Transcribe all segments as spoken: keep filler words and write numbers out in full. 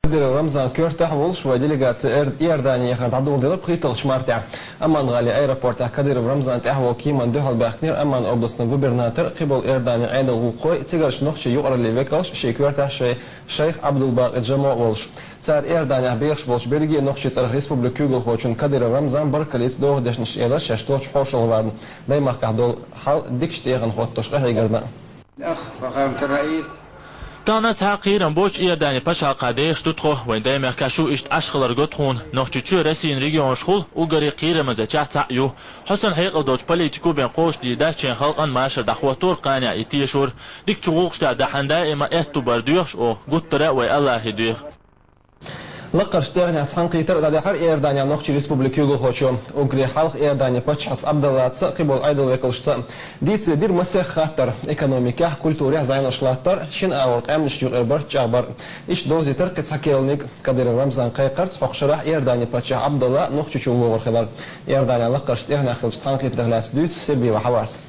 Кадыров Рамзан коьртехь волуш вай делегаци Эр-, Иордане яхар дӀадоладелира пхийтталгӀачу мартехь. Амман-гӀалин аэропортехь Кадыров Рамзан тӀаьхьаволу кеман дуьхьал баьхкинера Амман областан губернатор, кхиболу Иорданин Ӏедалан гӀуллакхой, цигарчу нохчийн юкъараллин векалш, шен коьртехь шайн шайх Ӏабдулбакъи Джамо а волуш. Цара Иорданехь бехаш болчу берриге а нохчийн цӀарах республикан куьйгалхочунна Кадыров Рамзан баркаллица доху дешнаш элира шаьш долчу хьошалгӀа варна, даймахкахь долу хьал дикачу тӀегӀан хӀоттош къахьегарна. الأخ فخامة الرئيس. Тахана цхьа а кхерам боцуш Иорданин пачхьалкхехь дехаш ду тхо, вайн даймахкахь шу иштта Ӏаш хилар го тхуна. Нохчийчоь Россин регионашхула уггаре кхерамазечех цхьаъ ю. Хьо санна хьекъал доцу политико бен кхочушдийр дац шен халкъан машар дӀахӀоттор къаьнех и тешар. Дикачу гӀуллакхашна тӀехь даима аьтто бар доьхуш оха, гуттара а вай АллахӀе доьху. Лакхарчу тӀегӀанехь цхьаьнакхетар а дӀадаьхьира Иорданехь Нохчийн Республикин куьйгалхочо. Уггаре хьалха Иорданин паччахьца Ӏабдаллаца а, кхиболу Ӏедалан векалшца а дийцаре дира масех хаттар: экономикехь, культурехь зӀенош латтар, шина агӀор къаьмнашна юкъара барт чӀагӀбар. Иштта довзийтира кхин цхьа керланиг. Кадыров Рамзан кхайкхарца хӀокху шарахь Иорданин паччахь Ӏабдалла нохчийчу вогӀур хилар. Иорданехь лакхарчу тӀегӀанехь хиллачу цхьаьнакхетарх лаьцна дуьйцу Сербиева Хьавас.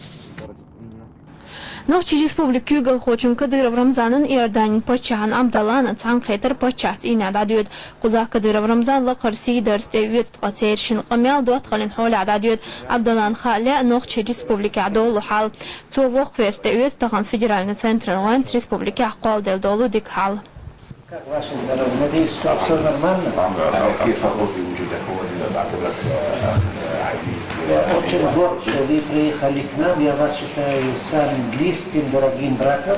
Нохчийн Республикин куьйгалхочун Кадыров Рамзанан, Иорданин паччахьан Ӏабдаллана цхьаьнакхетар паччахьан цӀийнехь дӀадоьду. Кхузахь Кадыров Рамзан лакхара сий дарца тӀеоьцу ткъа церан шина къамел, доттагӀаллин хьолехь дӀадоьду. Ӏабдаллана хаа лаьа Нохчийн Республикехь долу хьал. Цо воккхаверца тӀеоьцу тахана федеральни центран гӀоьнца республикехь кхолладелла долу дика хьал. Как ваше здоровье? Надеюсь, что всё нормально? Э, очень горд, что вы приехали к нам. Я вас считаю самым близким, дорогим братом.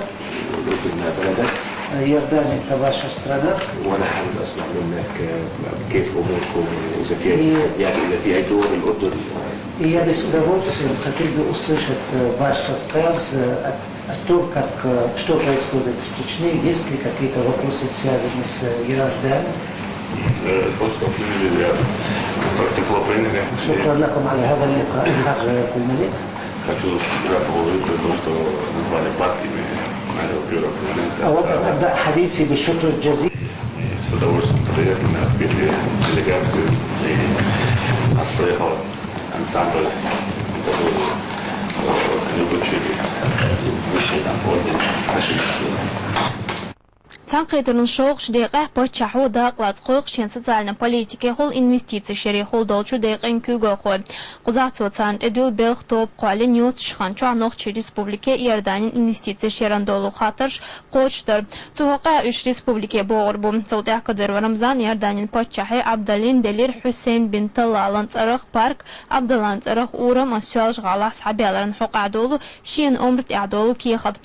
Э, Иордания — это ваша страна. وأنا حابب أسمع منك، آه، كيف أموركم، وإذا في أي تحديات، إذا في أي دور الأردن. И я бы с удовольствием хотел бы услышать, э, ваш рассказ, э, о, о том, как, э, что происходит в Чечне, есть ли какие-то вопросы, связанные с, э, Иорданией. Э, слышал, что приняли, я, как тепло приняли. شكرا لكم على هذا اللقاء, حضرة الملك. Хочу тебя поблагодарить за то, что назвали парк имени Марио Пьюра Пьюрента. أود أن أبدأ حديثي بالشكر الجزيل. И с удовольствием приехали на Тбили с делегацией. И нас приехал ансамбль, который, э, они вручили высший там орден Нашей России. Цхьаьнакхетаран шолгӀачу декъехь паччахьо дакъалаца кхойкху шен социальни политикехула, инвестицешкахула долчу декъан куьйгалхой. Кхузахь цо царна тӀедуьллу белхан тоба кхоьллина йоццачу хан чохь Нохчийн Республике Иорданин инвестицеш яран долу хаттарш кхочушдар. Цу хьокъехь уьш республике богӀур бу. Цул тӀаьхьа Кадыров Рамзан Иорданин паччахье Ӏабдаллин делира Хьусейн бин Талалан цӀарах парк, Ӏабдаллан цӀарах урам а Соьлжа-ГӀалахь схьабаьлларан хьокъехь долу шена омра тӀехь долу кехат.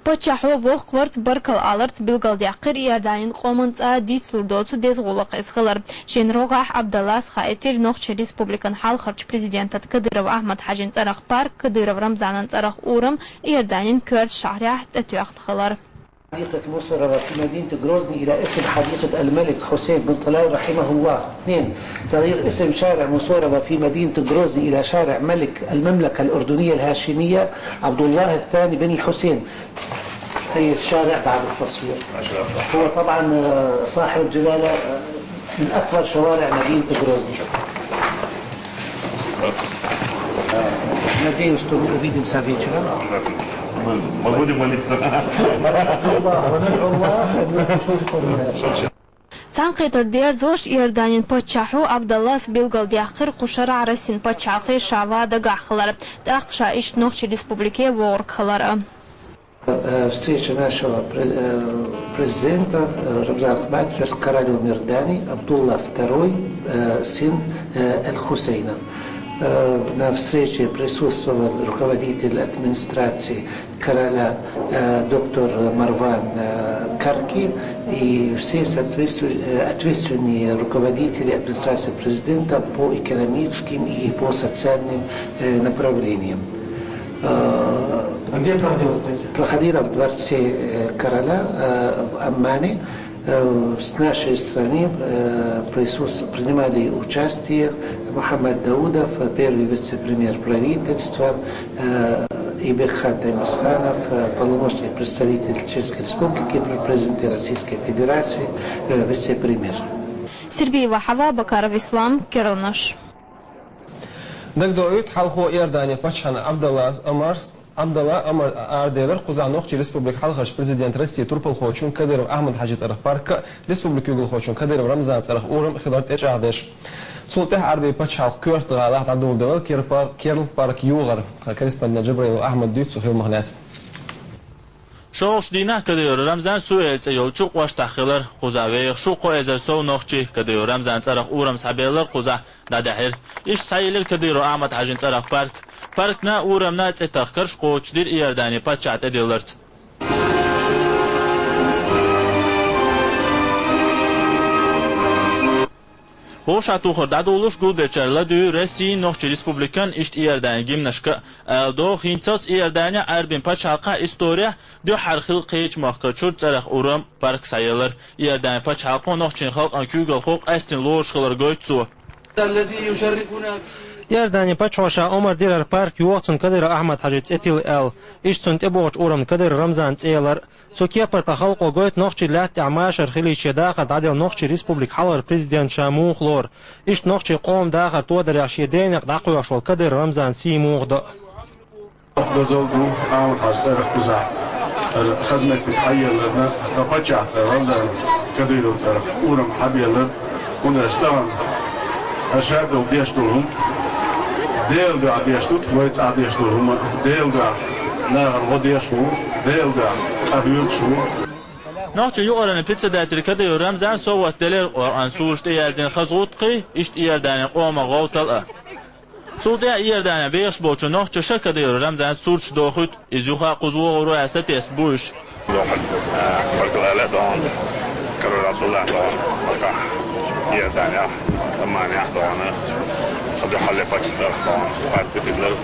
Паччахьо воккхаварца, баркалла аларца билгалдаьккхира Иорданин къоман цӀа дийцалур доцу деза гӀуллакх иза хилар. Шен рогӀехь Ӏабдаллас хаийтира Нохчийн Республикан хьалхарчу президентан Кадыров Ахьмад-Хьаьжин цӀарах парк, Кадыров Рамзанан цӀарах урам Иорданин коьртачу шахьарехь цӀе тоьхна хилар. حديقة موسوربا في مدينة غروزني إلى اسم حديقة الملك حسين بن طلال رحمه الله. اثنين، تغيير اسم شارع موسوربا في مدينة غروزني إلى شارع ملك المملكة الأردنية الهاشمية عبد الله الثاني بن الحسين. هي الشارع بعد التصوير. هو طبعًا، آه، صاحب الجلالة، آه، من أكبر شوارع مدينة غروزني. Надеюсь, что мы увидимся вечером. Мы, мы будем молиться. ندعو الله، وندعو الله أن يكون. Цхьаьнакхетар дерзош Иорданин паччахьо Ӏабдаллас билгалдаьккхира кху шарахь Россин пачхьалкхе ша ван дагахь хилар, тӀаккха ша иштта Нохчийн Республике вогӀург хилар а. Э, встреча нашего пре-, э, президента, э, Рамзана Ахматовича с королем Иордании Абдулла второй, э, сын, э, Аль-Хусейна. Э, на встрече присутствовал руководитель администрации короля, э, доктор Марван, э, Карки и все соответству-, э, ответственные руководители администрации президента по экономическим и по социальным, э, направлениям. Э, А где проходила встреча? Проходила в дворце, э, короля, э, в Аммане. Э, с нашей стороны, э, присутств-, принимали участие Мухаммад Даудов, э, первый вице-премьер правительства, э, и Бекхан Таймасханов, э, полномочный представитель Чеченской Республики при президенте Российской Федерации, э, вице-премьер. Сербиева Хьава, Бакаров Ислам, Кернаш. Дагадоуьйту, хьалхо Иорданин паччахьан Ӏабдаллас Омарс Ӏабдалла Омар араделар кхузахь Нохчийн Республикан хьалхарчу президентан, Россин турпалхочун Кадыров Ахьмад-Хьаьжин цӀарах парк а, республикан куьйгалхочун Кадыров Рамзанан цӀарах урам а хилар тӀечӀагӀдеш. Цул тӀаьхьа Ӏарбийн пачхьалкхан коьрта гӀалахь дӀадоладелира кер-, керла парк йохор. Тхан корреспондент Джабраилов Ахьмада дуьйцу хила махнеца. ШолгӀачу дийнахь Кадыров Рамзан Суэль цӀе йолчу кӀоштахь хилар. Кхузахь вехаш ву кхо эзар сов нохчий. Кадыров Рамзанан цӀарах урам схьабеллар кхузахь дӀадаьхьира. Иштта схьаелира Кадыров Ахьмад-Хьаьжин цӀарах парк. Паркна а, урамна а цӀе тахкарш кхочушдира Иорданин паччахьан тӀедилларца. Вовшахтухар дӀадолалуш гулбеллачара ладуьйгӀира Россин, Нохчийн Республикан, иштта Иорданин гимнашка а. Ала догӀу, хӀинцалц Иорданехь, Ӏарбийн пачхьалкхехь исторехь дуьххьара хилла кхечу махкарчуьра цӀарах урам, парк схьаеллар. Иорданин пачхьалкхо нохчийн халкъан куьйгалхо къаьстина лоруш хилар гойту цо. Иорданин пачхьо ша омра дира хӀара парк йохо цунна Кадыров Ахьмад-Хьаьжин цӀе тилла аьлла. Иштта цунна тӀебогӀучу урамна Кадыров Рамзанан цӀе ялар. Цу кепара тхан халкъо гойту нохчийн лаьтта тӀехь машар хилийта шен дахар дӀаделла Нохчийн Республикан хьалхара президент ша муха лору. Иштта нохчийн къоман дахар тодарехь шен ден некъ дӀакхоьхьуш волу Кадыров Рамзанан сий муха до. Дозалла ду Ахьмад-Хьаьжин цӀарах кхузахь хӀара хаза меттиг хьаелларна, тхан паччахьан цӀарах, Рамзан Кадыровн цӀарах урам хьабеллар. ХӀунда аьлча тахана аша долу деш долу хӀума Делан дуьхьа деш ду, вай цӀахь деш долу хӀума Делан дуьхьа нахана гӀо деш ву, Делан дуьхьа къахьоьгуш ву. Нохчийн юкъаренан председателе Кадыров Рамзана совгӀат делира Къуръанан сураш тӀеяздина хаза гӀутакхий, иштта Иорданин къоман гӀовтал а. Цул тӀаьхьа Иорданехь бехаш болчу нохчаша Кадыров Рамзанан сурташ дохуьйту, иза юха а кхуза вогӀур ву аьлла сатесна бу уьш. Дохуьйту, а, баркалла аьлла а дохуьйту, Кадыров Ӏабдулла дохуьйту, воккхахь Иорданехь, Амманехь дохуьйту, цу дуьхьал паччахьан цӀарах дохуьйту, парк тӀедиллар,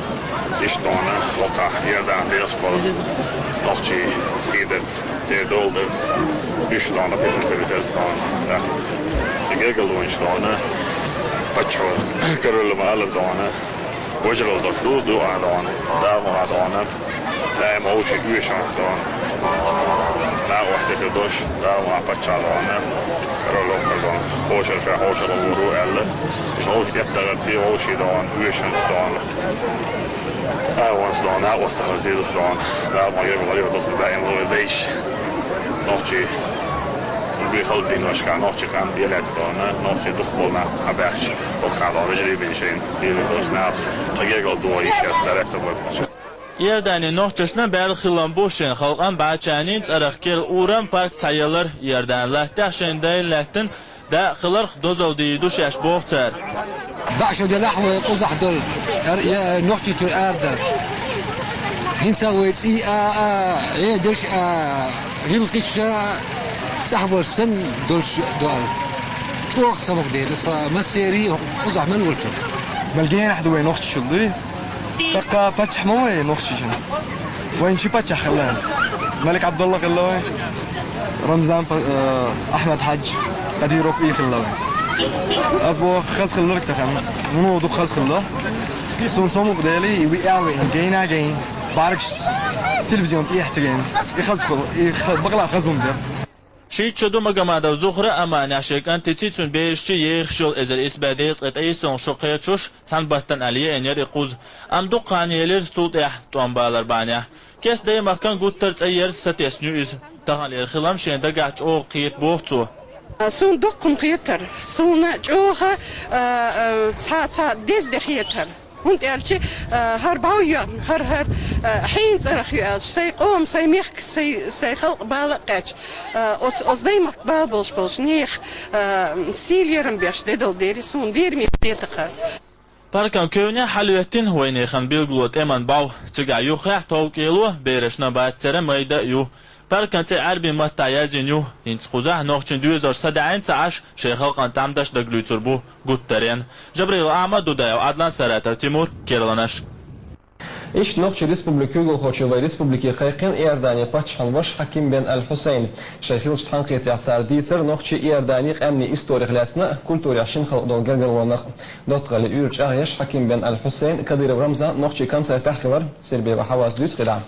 иштта дохуьйту, воккхахь Иорданехь бехаш болу нохчий сий дарца, церан дола дарца, уьш дохуьйту, петар ца витарца дохуьйту, да. И гергарлонаш дохуьйту, паччахьо, король ма-аллара дохуьйту, вежаралла долуш ду, дуьхьа дохуьйту, Дала мукъ лахь дохуьйту, даим вовшийн оьшуш дохуьйту. Накъостий хир долуш, Дала мукъ лахь паччахь дохуьйту, король воккхар дохуьйту, вовшашна хьошалгӀа лур ву аьлла. Уьш вовшийн эттӀагӀарца, вовшийн дохуьйту, оьшурца дохуьйту. АгӀонца дохуьйту, накъосталла хир дохуьйту, Дала мукъ лахь гергарло хир долуш ду, даим лур ву дайша. Нохчий, угби хала дийношкахь, нохчийн къам тӀелаьцна дохуьйту, нохчий дукхахболу нах хьабаьхча, воккхахь дохуьйту, вежарий бен шайна, лелийна долуш нахаца, тхан гергарло дохуьйту, иштта директор вара. Иорданин нохчашна баьлла хилам бу шен халкъан бӀачарнийн цӀарах керла урам, парк схьаеллар. Иорданан латтехь шайн дайн лаьттан да а хиларх дозалла дийр ду шаьш, боху цара. БӀе шо делахь вай кхузахь долу, эр-, э, Нохчийчуьра арадар. ХӀинца вай цӀий а, а, Ӏедаш а, гӀиллакхаш а, цӀахь болуш санна долуш ду аьлла. ЧӀогӀа самукъадели, сан массерий кхузахь мел волчунна. Мел генахь ду вай нохчашул дуй? ТӀаккха паччахь ма вай нохчашна. Вайн ши паччахь хилла хӀинца. Малик Ӏабдалла хилла вайн, Рамзан па-, э, Ахьмад-Хьаьжа, Кадыров и хилла вайн. Ас боху, хаза хилларг тахана. Муно дукха хаза хилла. Суна самукъадели, и ви аьлла вайн, гайна гайн, бӀаьргашца, телевизион тӀехь ца гайна. И хаза хилла, и ха-, бакъала хаза хӀума дара. Шийтта шо ду Магомадова Зухра Амманехь шен кӀантаций, цуьнан берашций ехаш йолу, эзар исс бӀе дезткъе ткъайоьсналгӀа шо кхечуьра, цхьана баттана аьлла еана яра и кхуза. Амма дукха хан елира цул тӀаьхьа тӀом балар бахьанехь. Кеста даймахкан гуттар а цӀа ерза сатесна ю иза. Таханлера хилам шен дагахь чӀогӀа кхета, боху цо. Суна дуккха хӀума кхетара. Суна чӀогӀа, а, а, цхьа, цхьа деза де хетара. ХӀунда аьлча, а, хӀара бӀов йоьгӀна, хӀара, хӀара, а, хьенан цӀарах ю аьлча, сайн къоман, сайн мехкан, сайн, сайн халкъан бала а кхаьчна, а, оцу, оцу даймахкан бала болуш болчу нехан, а, сийлахь ярам беш де долу дела, суна лераме хетара. Паркан кевнехь хьалахӀоьттина вайнехан билгало тӀеман бӀов. Цигахь юххехь товкӀело, берашна бацара майда а ю. Паркан цӀе Ӏаьрбийн маттахь яздина ю. ХӀинца кхузахь нохчийн доьзалш садаӀийна ца Ӏаш, шайн халкъан тӀамдаш дагалуьйцур бу гуттаренна. Жабраил Ахьмад, Дудаев Ӏадлан, Саратов Тимур, Керланаш. Иштта Нохчийн Республикан куьйгалхочо вайн республике кхайкхина Иорданин паччахьан ваша Хьаким бен Аль-Хьусайн. Шайн хиллачу цхьаьнакхетарехь цара дийцира нохчийн, Иорданийн къаьмнийн историх лаьцна а, культурехь шина халкъ долу гергарлонах а. ДоттагӀаллин уьйр чӀагӀъеш, Хьаким бен Аль-Хьусайн Кадыров Рамзан нохчийн концертехь хилира. Сербиева Хьавас дуьйцу кхидӀа.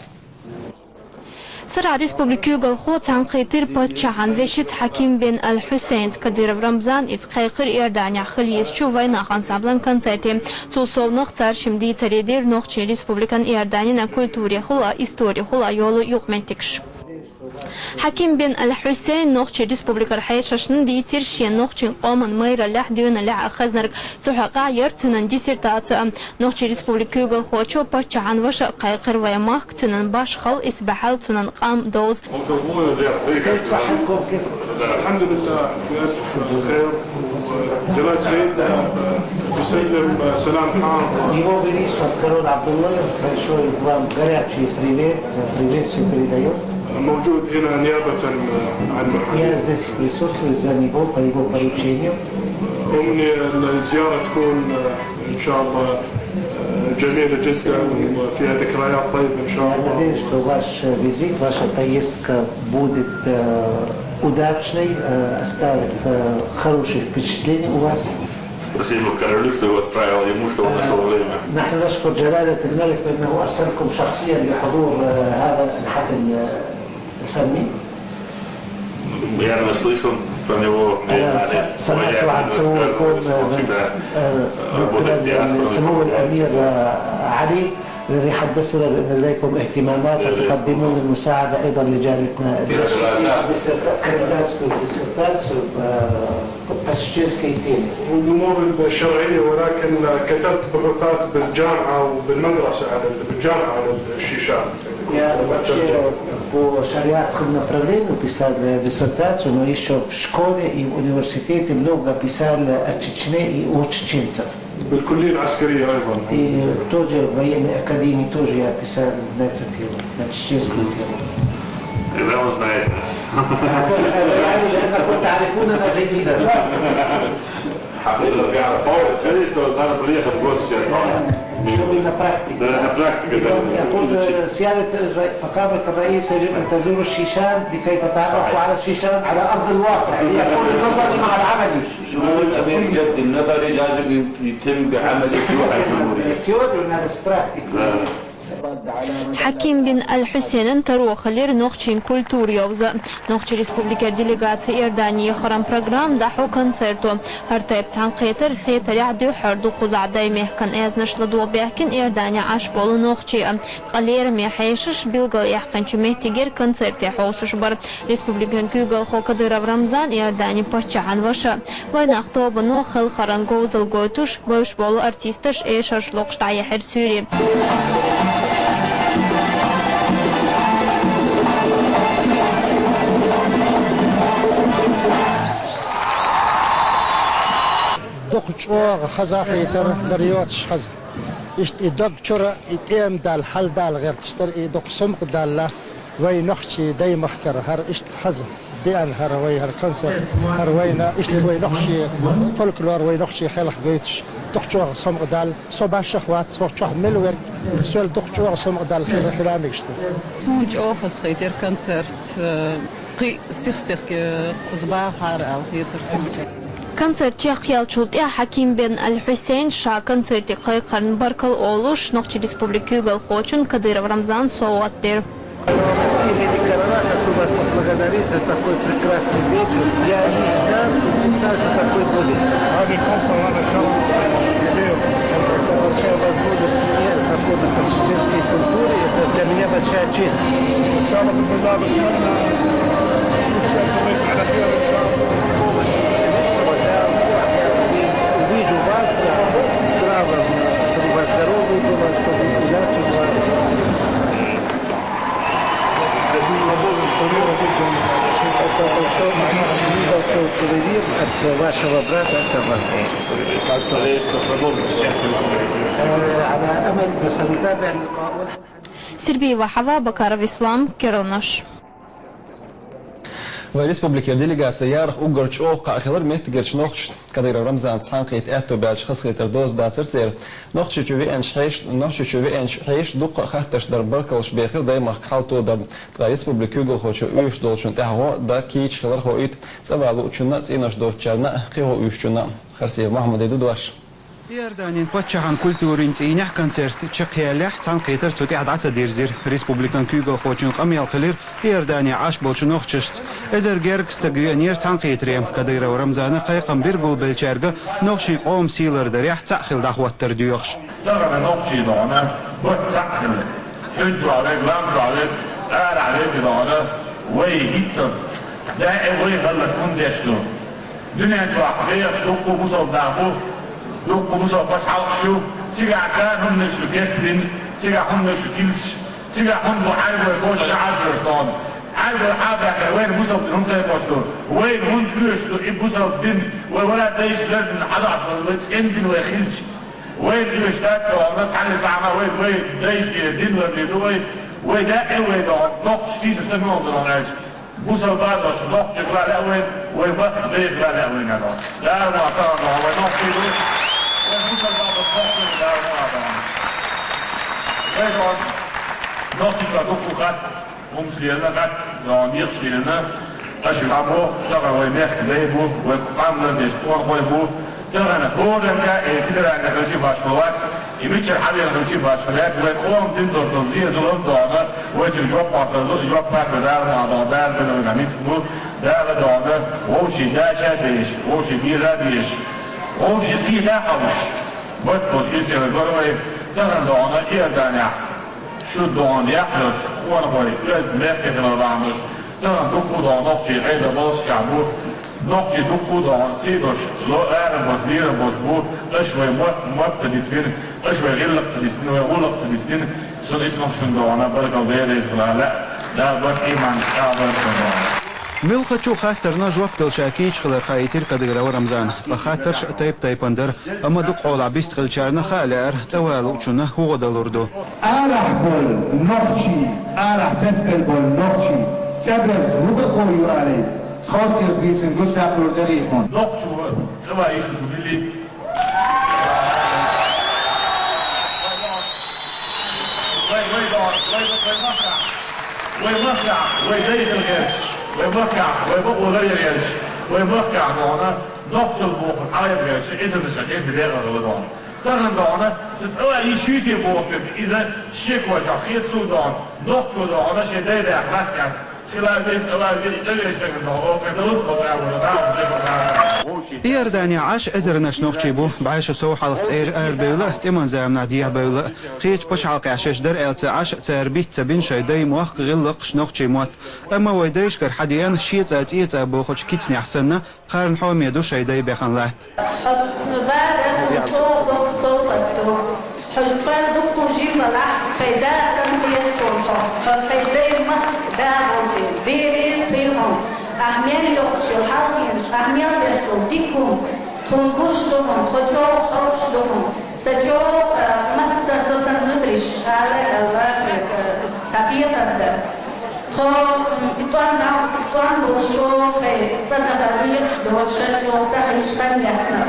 Цхьан республикан куьйгалхо цхьаьнакхийттира паччахьан вешийца Хьаким бен Аль-Хьусейнца. Кадыров Рамзана иза кхайкхира Иорданехь хила езачу «Вайнах» ансамблан концерте. Цул совнаха цара шимма дийцаре дира нохчийн республикан, Иорданин культурехула, исторехула йолу юкъаметтигаш. Хьаким бен Аль-Хьусейна Нохчийн республикара хьешашна дийцира шен нохчийн къоман майраллехь, доьналлехь а хезнарг. Цу хьокъехь яра цуьнан диссертаци а. Нохчийн республикан куьйгалхочо паччахьан ваша а кхайкхира вайн махка, цуьнан башхалла, исбаьхьалла, цуьнан къам довза. كيف صحتكم؟ كيف؟ الحمد لله، بألف خير. جلال سيدنا بيسلم سلام حار. Его Величество король Абдулла большой вам горячий привет, приветствие передает. موجود هنا نيابة عن محمد. Я здесь присутствую за него, по его поручению. أمنية الزيارة تكون إن شاء الله جميلة جدا وفيها ذكريات طيبة إن شاء الله. Я надеюсь, что ваш визит, ваша поездка будет, э, удачной, э, оставит, э, хорошее впечатление у вас. Спасибо королю, что его отправил, ему, что он нашёл время. نحن نشكر جلالة الملك بأنه أرسلكم شخصيا لحضور، آه، هذا الحفل، آه، الفني. Я наслышан про него. أنا س-، سمعت عن سموكم، آه، آه، سمو الأمير، آه، علي، الذي حدثنا بأن لديكم اهتمامات وتقدمون المساعدة أيضًا لجاليتنا. Кандидатскую диссертацию по, по чеченской теме. والأمور الشرعية، ولكن كتبت بحوثات بالجامعة وبالمدرسة على ال-، بالجامعة على الشيشان. Я вообще по шариатскому направлению писал, э, диссертацию, но ещё в школе и в университете много писал о Чечне и о чеченцах. بالكلية العسكرية أيضًا. И тоже в военной академии тоже я писал на эту тему, на чеченскую тему. Когда он знает нас? يعني لأنكم تعرفوننا جيدًا. حقيقة بيعرف. هو بتقولي إنه أنا بليغ الجوز شايف. شغل البراكتيك. ده أنا براكتيك ده. يقول سيادة الر-، فخامة الرئيس يجب أن تزوروا الشيشان لكي تتعرفوا على الشيشان على أرض الواقع. يكون النظري مع العملي. شغل الأمير جد النظري لازم يتم بعمل في وعي الجمهورية. Теория у нас практика. Да. Хьаким бин Аль-Хьусейнан таро хилира нохчийн культура йовза. Нохчийн республикера делегаци Иордане яхаран программа дӀахьо концерто. ХӀара тайпа цхьаьнакхетар хетарехь дуьххьара ду кхузахь даймехкан аьзнаш ладогӀа баьхкина Иорданехь Ӏаш болу нохчий а. Ткъа лераме хьешаш билгалъяьккхинчу меттигера концерте хьовсуш бара республикан куьйгалхо Кадыров Рамзан, Иорданин паччахьан ваша. Вайнах тобано хелхаран говзалла гойтуш, вевзаш болу артисташ эшарш локхуш дӀаяьхьира суьйре. Дукха чӀогӀа хаза хетара, лар йоцуш хаза. Иштта и дог чура, и тӀема дала, хьалдала гӀерташ дара, и дукха сумка далла. Вай нохчий даймахкара хӀара иштта хаза деана хӀара вай хӀара концерт, хӀара вайна иштта вай нохчий фольклор, вай нохчий хелха гойтуш, дукха чӀогӀа сомъа далла, со башах вац, хӀокху чохь мел верг, сол дукха чӀогӀа сомъа далла хила, хила мегаш ду. Суна чӀогӀа хазахийтира концерт, э, кхин а сих-сихка, э, кхуза бахахьара аьлла хетара. Концерт чекхъяьллачул тӀаьхьа Хьаким бен Аль-Хьусейн ша концерте кхайкхарна баркалла олуш, Нохчийн Республикан куьйгалхочунна Кадыров Рамзана совгӀат дира. Имени Короля хочу вас поблагодарить за такой прекрасный вечер. Я не знал и не знал, что такой будет. Это большая возможность мне знакомиться с чеченской культурой. Это для меня большая честь. Увижу вас здравым, чтобы у вас здоровье было, чтобы иначе было. Это большой, небольшой сувенир от вашего брата, это вам. Э, على أمل أن سنتابع اللقاء. Сирбиева Хьава, Бакаров Ислам, Керланаш. Вайн республикера делегаци ярах уггар чӀогӀа кхаъ хилира меттигерчу нохчашна. Кадыров Рамзанца цхьаьнакхетта аьтто баьлча хазахетар доза дацара церан. Нохчийчу веанчу хьеш-, Нохчийчу веанчу хьешашна дуккха а хаттарш дар баркаллаш бехира даймахка хьал тодар. Ткъа республикан куьйгалхочо оьшуш долчунна тӀехь гӀо дан кийча хилар хоуьйту цӀа валучунна а, цӀенош доцучарна а, кхин гӀо оьшучунна а. Харсиев Мохьмадан ду дош. Иорданин паччахьан культурин цӀийнехь концерт чекхъяллехь, цхьаьнакхетар цу тӀехь дӀа ца дирзира. Республикан куьйгалхочун къамел хилира Иордане Ӏаш болчу нохчашца. Эзар гергга стаг веанера цхьаьнакхетаре. Кадыров Рамзана кхайкхам бира гулбеллачаьрга нохчийн къоман сий лардарехь цхьаъ хила дӀахӀоттар доьхуш. Тахана нохчий догӀна, барт цхьаъ хила. Хьуьнчохь верг, ламчохь верг, арахь верг догӀна, вай хӀинццалц. Даим вай хӀаллак хӀунда деш ду? Дуьнен чохь бехаш дуккха бусалба нах бу, дуккха бусалба пачхьалкхаш ю, цигахь царна хӀунда мегаш ду керста дин, цигахь хӀунда мегаш ду килсаш, цигахь хӀунда бу Ӏаьрбой коча жа Ӏаржош догӀна. Ӏаьрбой хьабаьхкина вайна бусалба дин хӀунда кхайкхош ду? Вайна хӀунда оьшуш ду и бусалба дин, вай вара дайша лардина хьадахьа вай цӀена дин вай хилча? Вайна оьшуш дац, вай цхьаьна цхьана вай, вай дайша дин лардийр ду вай, вай даим вай догӀу, нохчаш тийсар са муха ду аьлча. Бусалба а долуш, нохчех ван лаьа вайн, вайн махках дайх ван лаьа вайн аьлла. Дала ма тахана вай нохчий ду, вайн бусалба а долуш нохчий ду, Дала ма тахана. Вай догӀу, нохчий ду дуккха хац, хӀумаш лелна хац, догӀу, некъаш лелна, аша хьан бу, тахана вай мехкан дай бу, вай къам лардеш къонахой бу, тахана хӀоранга, э, федеральный хилча башхо вац, и мичара хьалера хилча башхо вац, вай къоман дин долчул зен-зулам догӀна, вай цуьнан жоп хьоттар ду, и жоп хьоьттар Дала ма догӀу, Дала бина вайга ницкъ бу, Дала догӀна, вовшийн дача а дезаш, вовшийн деза а дезаш, вовшийн кхета а хьовсуш, барт болчу ирсехь гора вай, тахана догӀна Иорданехь, шу догӀна яхь йолуш, къонахой, оьзда мехкан хилла бахьана долуш, тахана дуккха а догӀу нохчий Ӏедал боллушехь бу, нохчий дуккха а догӀу сий долуш, ло арам болуш, лерам болуш бу, аша вай мотт, мотт ца дитина, аша вай гӀиллакх ца дитина, вай гӀуллакх ца дитина, шуна исмах шуна догӀу, баркалла Дела реза хила лаьа, Дала барт, иман, чӀагӀбарт шуна догӀу. Муьлххачу хаттарна жоп дала ша кийча хилар хаийтира Кадыров Рамзана. Ткъа хаттарш а тайп-тайпана дара, амма дукха хьолахь бистхиллачарна хаа лаьара, цӀа валучунна хӀун гӀо далур ду. Арахь болу нохчий, арахь тесбелла болу нохчий, цӀа берза хӀун бакъо ю алий, тховсалц дийцина гучудаккхалур дарий хьуна? Нохчо цӀа ван йиш ю шу милли? Вай, вай, вай, вай, вай махкахь, вай махкахь, вай дай хила гӀерташ, вай махкахь, вай бакъо ларъян гӀерташ, вай махкахь догӀна, нохчалла бохург хьалаайа гӀерташ, эзарнаш а кӀентан декъа хила догӀна. Тахана догӀна, сан цӀа ван йиш юй те бохург, иза шеко чохь хета суна догӀна, нохчо догӀна, шен дай баьхна латтахь, хила веза, цӀа ван веза, цӀа веза стагана догӀна, оха далуш, оха вуна, нахана декъа нахана. Иордане Ӏаш эзарнаш нохчий бу, бӀе шо сов хьалха цӀера арабевлла а, тӀеман заманахь дехьабевлла а. Кхечу пачхьалкхехь шаьш дара аьлла ца Ӏаш, цара битта ца бина шайн даймохк, гӀиллакхаш, нохчийн мотт. Амма вай дайшкара хьадеана шен цӀа, цӀен цӀа бохучу кицанехь санна, кхарна хьоме ду шайн дай бехана латта. Хьо вара тхуна чӀогӀа доккха совгӀат ду. Хьо тхоьга дуккха жима балахь, тхайн да санна хета тхуна хьо. Хьо тхайн дай махка да волу хир, Дела реза хила хьуна. Ахь мел йоккхуш йолу хьалхенаш, ахь мел деш долу дика хӀума, тхуна гуш ду хьуна, тхо чӀогӀа хьовсуш ду хьуна. Сан чӀогӀа, а, массара со сан зударша ала аьлла, а, цхьа кхетар дара. Тхо, м, и тӀом дӀа, и тӀом болуш чӀогӀа тхайн цӀа дахар некъаш доцуш, чӀогӀа сахьийша хан яьккхина.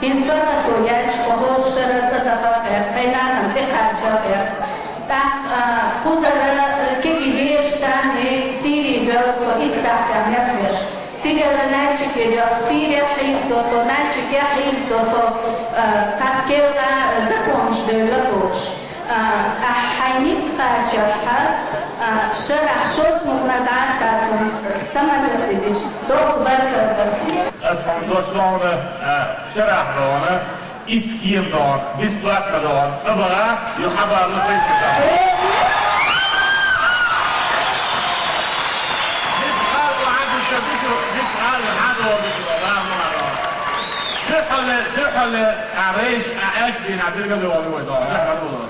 ХӀинца баркато яьлча, тхо хӀора шарахь цӀа даха а кхетта, тхайн нахана тӀекхача а кхетта. ТӀаккха, а, кхузара, а, кегий бераш царна Сири боьлху, итт сахьтехь мел беш. Цигара Нальчике доьлху, Сирехь хьийзадо тхо, Нальчикехь хьийзадо тхо, а, цхьацца керла, а, законаш девлла а бохуш. А, ахь хьайн ницкъ кхачахь, а, шарахь шозза мукъана дӀа а сацна, самолёте дича, доккха баркалла. Ас хьуна дош лохура, а, шарахь догӀна, итт кема догӀна, бесплатно догӀна, цӀа баха, ю хьабалла сайца. Бесплатно хьан ду ца ду шу, бесплатно хьан ду шу, ла, ла, ла. Дуьхьале, дуьхьале, а, рейш, а, аьлча дийна, билгал йолу вай догӀна, дуьхьале.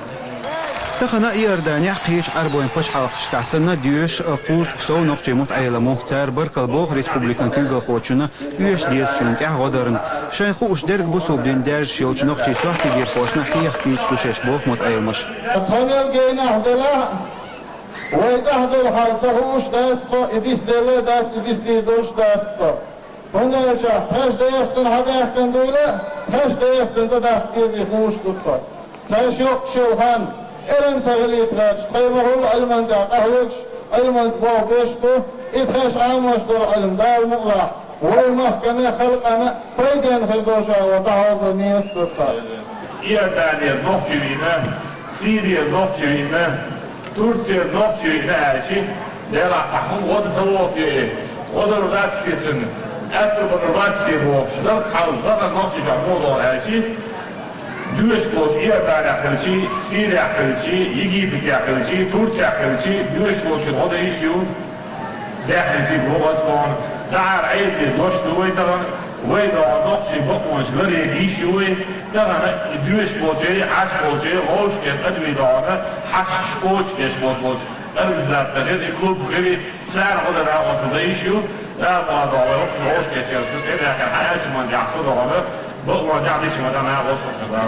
Тахана Иорданехь кхечу Ӏарбойн пачхьалкхашкахь санна доьшуш кхузткъа сов нохчийн мутаӀелам ву. Цара баркалла боху республикан куьйгалхочунна оьшуш дезачунна тӀехь гӀо дарна. Шайна хууш дерг бусалба дин даьржаш йолчу нохчийн чоьхьарчу кегийрхошна хьеха кийча ду шаьш боху мутаӀеламаша. Тхо мел генахь делахь а, вай цӀахь долу хьал ца хууш дац тхо, и дицделла а дац, и дицдийр долуш дац тхо. ХӀунда аьлча тхаьш даьстина хьадаьхкина дуйла, тхаьш даьстина цӀа даккха дезий хууш ду тхо. Тхаьш йоккхуш йолу хан, эрна ца хилийта гӀерташ, тхайн ма-хуьллу Ӏилманчехь къахьоьгуш, Ӏилманца болх беш бу, и тхаьш Ӏамош долу Ӏилма Дала мукъалахь. Вай махкана, халкъана пайден хилбожа ва дагьалда ният тутта. Иорданера нохчий вийна, Сирера нохчий вийна, Турцера нохчий вийна аьлчи, Дела сахун вода савоти, вода рудацки сун, ату бана рудацки бохш, дал хал, дала нохчий жа модо аьлчи, дуьш бош Иордания хилчи, Сирия хилчи, Египет хилчи, Турция хилчи, дуьш бош вода иши ю. Бехни циг вогӀаслон, дагӀар Ӏедде дош ду вай тахана, вай догӀа нохчий бакъонаш ларъе гийш ю вай, тахана дуьш болчий, Ӏаш болчий, гӀовшке къадвий догӀана, хьаш шкоч деш болчий, организация хири, клуб хири, цар гӀода рагӀоса дайш ю, дагӀа догӀа вай гӀовшке чевсу, тӀебехар хьаячу ман дяхсу догӀана, бакъон дяхдичу ман дана гӀоса шагӀа.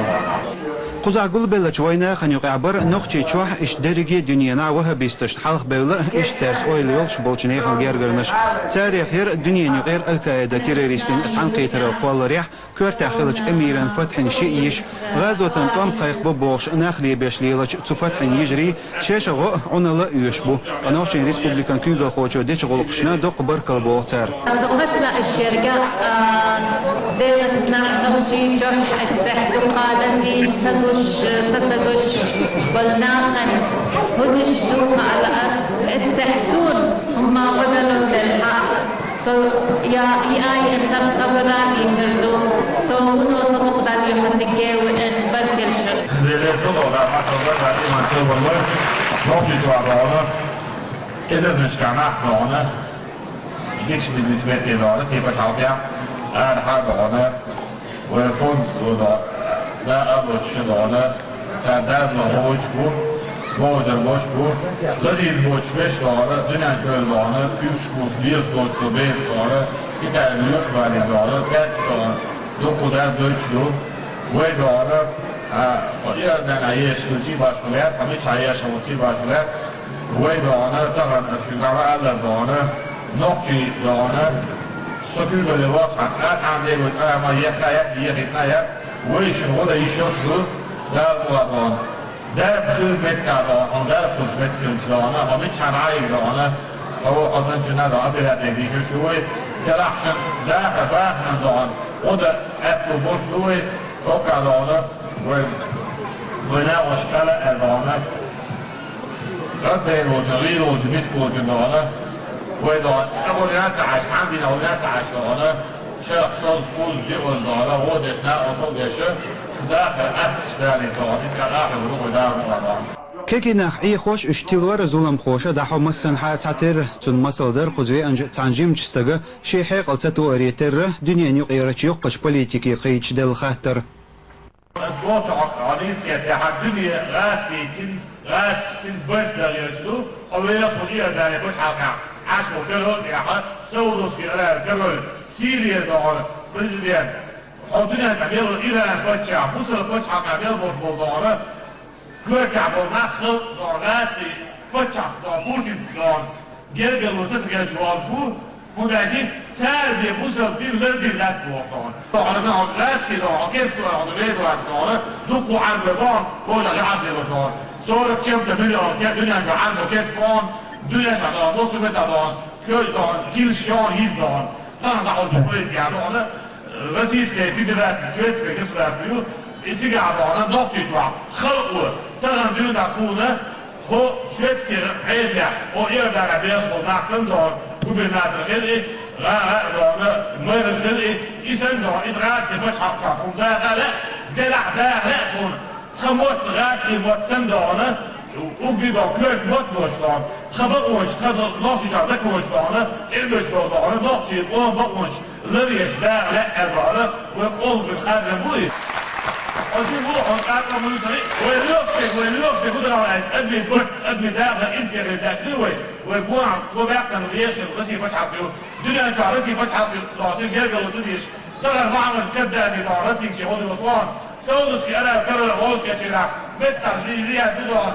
Кхузахь гулбеллачу вайнахана юкъахь бара нохчий чохь иштта дерриге дуьненахь ваххабисташна хьалха бевлла а, иштта цаьрца ойла йолуш болчу нехан гергарнаш. Царех яра дуьненан юкъера Аль-Каида террористийн цхьаьнакхетаралла кхолларехь, коьртехь хиллачу эмиран Фатхьин шиъ йиша, гӀазотан тӀом кхайкхабо бохуш нах лебеш лелачу цу Фатхьин йижарий шаьш а гӀо а, Ӏуналла а оьшуш бу. Ткъа Нохчийн Республикан куьйгалхочо дечу гӀуллакхашна доккха баркалла боху цара. Со хӀотта ишшерга, а, Делан нах нохчий чохь эццехь дукха лазийна ца гуш, са ца гуш болу нахана хӀун иш ду хаалаар, эццехь суна хӀумма гӀо далур делахь, со я и ай ин ца сабра дийцар ду, со вуно со мукъадалла хьан сиге веана баркалла шуна. Деле со догӀа, хьан со баркалла, иман со валла, нохчий чохь догӀана, эзарнашкахь нах догӀана, Дикачу динан метте догӀана, сепачхьалкхехь, арахьа а догӀана, вай фонд догӀана, да а лоцуш догӀана, цара дарба лохуьйтуш бу, бохуьйтур болуш бу, лазийна боцуш берш догӀана, дуьнен чуьра догӀана, куьйгаш кхуьуш, лелаш долуш долу бераш догӀана, Китайна лоьхуш балийна догӀана, цаьрца догӀана, дуккха дарба дойтуш ду, вай догӀана, а, хьо Иорданехь еш хилчий башхо лаьцна, хьо мичахь еш хилчий башхо лаьцна, Вай догӀана, тахана ас шуьга дӀавааллар догӀана, нохчий догӀана, со куьйгалле вахча хьан цкъа а цхьана дегӀ вай цкъа а ма ехха а яц, ехийтина а яц, вай шуна гӀо дан йиш йолуш ду, Дала мукъ лахь догӀана. Дарба хилла меттехь догӀана, хьуна дарба хуьлуш меттиг хилча догӀана, хьо миччахьа дӀа а йигна догӀана, хьо ву хьо санна шуьга догӀана операци дийшуш ю вай, делахь шуна дахар бахана догӀана, гӀо дан аьтту болуш ду вай, хӀокхахь догӀана, вай, вай накъост кхала а аьлла догӀана. Къадбераллачун, гӀийраллачун, мискаллачун догӀана, вай догӀана, цкъа гӀо яц а Ӏаш, цхьана дийнахь гӀо яц а Ӏаш догӀана, шарахь шозза, кхузза, диъазза догӀана, гӀо деш, накъосталла деш, шу дахар атташ далийта догӀана, иза кӀа дахар ву вай Дала мукъ лахь догӀана. Кегий нах Ӏехош, уьш тилор а зуламхоша дӀахьо массанхьа а цхьатерра, цунна масал дара кхуза веанчу цхьана жимачу стага шен хьекъал ца тоаре терра, дуьненан юкъерачу йоккхачу политике кхайча делла хаттар. Ас боху хьо, хьо нийса кхетта, хьан дуьне гӀазкхийцина, гӀазкхашцина барт дан гӀерташ ду, хьо вехаш ву Иордане пачхьалкхехь Ӏаш волу каро а тӀехьа, Саудовский Аравия каро, Сирия догӀана президент, хьо дуьнен тӀе мел волу Иран паччахь, бусалба пачхьалкхехь мел болуш болу догӀана, коьртехь болу нах халкъ догӀана, гӀазкхий паччахьца догӀана, Путинца догӀана, гергарло тасаделча волуш ву, хӀунда аьлча цара бен бусалба дин лардийр дац боху хьуна. Хьо сан хьо гӀазкхий догӀу, хьо керста догӀу, хьо вега вац догӀу, дуккха Ӏарбой боху, божа жахьа зе боху хьуна. Сорок чем-то миллион ке-, дуьнен чу Ӏарбо керста боху, дуьнен чу догӀу, мусульман догӀу, кхоьлу догӀу, килш йогӀу, йиб догӀу. Тахана дӀахьочу политикехь догӀу, Российская Федерация, светское государство ю, и цигахь догӀу, нохчийчохь халкъо, тахана дуьйна тхуна, ХӀо шведский Ӏедалехь, хӀо Иорданехь бехаш болу нах санна догӀу, губернатор хила и, гӀа-, гӀа-, догӀу, мэр хила и, и санна догӀу, иза гӀазкхийн пачхьалкхехь хӀума даха а лаьа, делахь даха лаьа тхуна. Тхан мотт гӀазкхийн мотт санна догӀу, угби догӀу, коьрта мотт лош догӀу, тхан бакъонаш, тхан до-, нохчийчохь законаш догӀу, тӀемаш долу догӀу, нохчийн къоман бакъонаш. Ларъеш даха лаьа аьлла, вай къоман харжам бу иза. Хьо жима ву, хьо цкъа а къам вуьйцу, вай лоьхуш дерг, вай лоьхуш дерг хӀун ду аьлча, адамийн барт, адамийн дахар инсехь деш дуй вай? Вай гонахь, вай баьхкана вешан Россия пачхьалкх ю. Дуьнен чохь Россия пачхьалкх ю, дохцин гергарло ца деш. Тахана Мухьаммад Каддафи доху Россия чу гӀо доьхуш вахана. Саудовский Аравия король гӀовс кечйина, меттахь зи-, зияд ду доху.